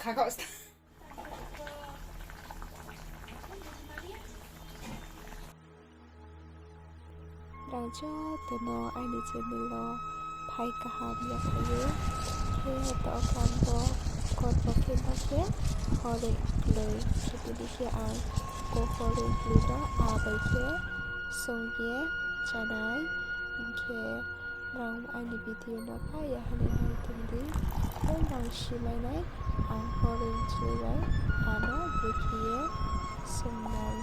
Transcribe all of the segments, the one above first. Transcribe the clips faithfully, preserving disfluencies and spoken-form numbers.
Nrao joto no aini channel wo phai kaham yaphai ye. Khe taoh khe ang bo kormo khe ma khe horoi kloi. Khe tini khe ang bo horoi kloi no abai khe song ye chánai. Hing khe nrao aini video no phai ya hing ye nai tong di. Khe nrao si mai nai, ang horoi kloi bai ano brekhe ye songnai.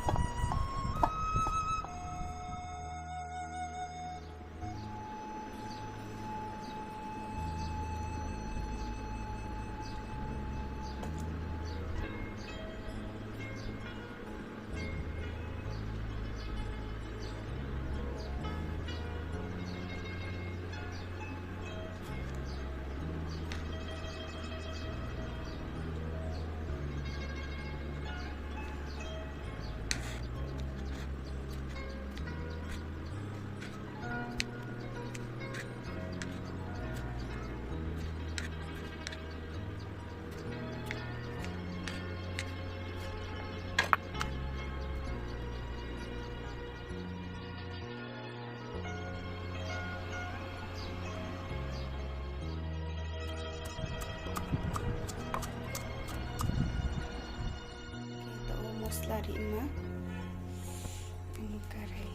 Taoh wo mosla rima. Ini karai.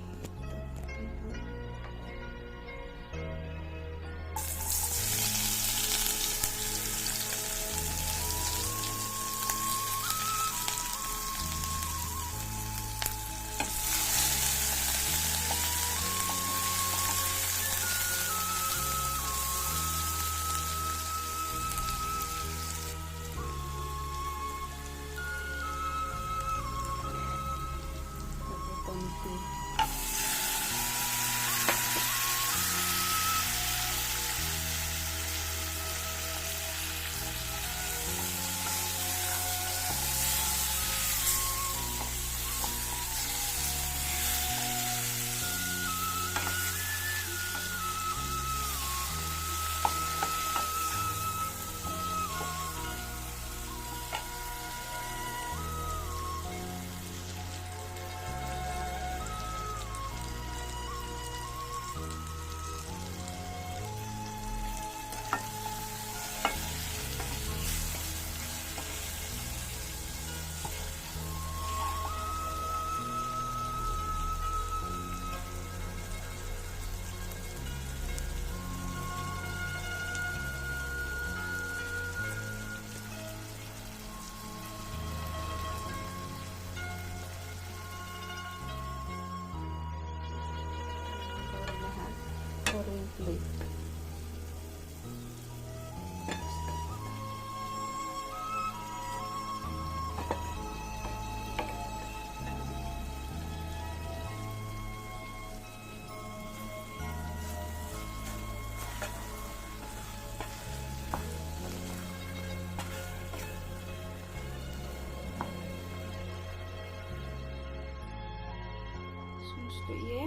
Sumskuh ye.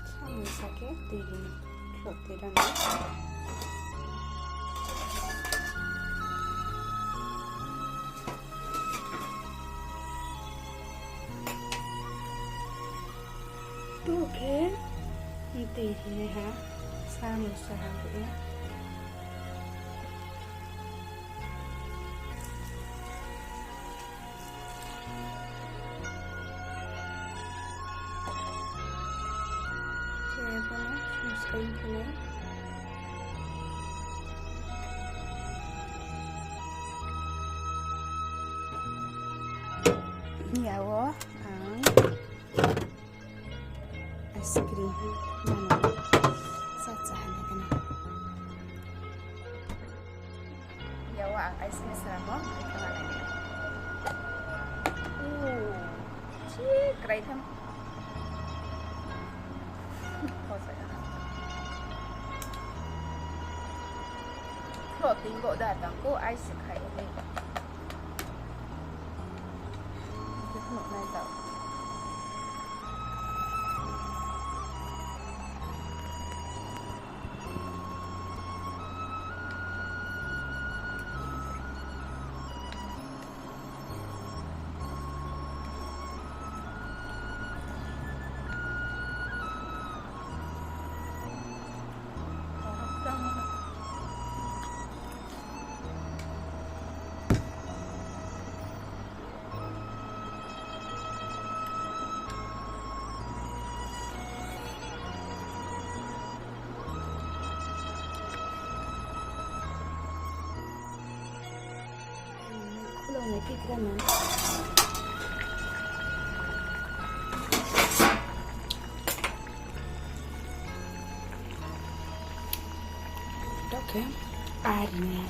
Samung sa khe tui ri ni. Khloh tui ra ni. Tu khe tui ri nai ha. Samung sa ha bo ye. Khe bo no sumskuh khe nai. Iya wo ang ice cream mano sa cha ha nai khe na. Iya wo ang ice cream sramo, nai khe ma nai ni. Chi krai tham. Khosa ya. Khloh tingbo da tang ko ice khai ni. Khloh nai tao. Nai phi khe nai. Oke, ari nai.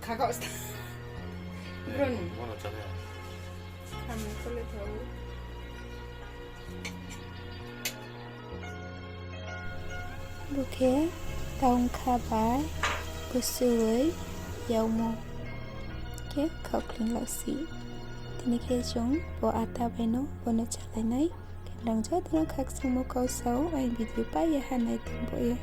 Khakao sta. Bro ni. Bono chale. Khamung kole thao. Bo khe taungkha bai kusuoi yagmo khe khaohkling laosi. Tini khe chung bo ata bai no bono chalai nai. Khe nrao joto no khakchangmo kau sao, aini video pai ye ha nai tong bo ye.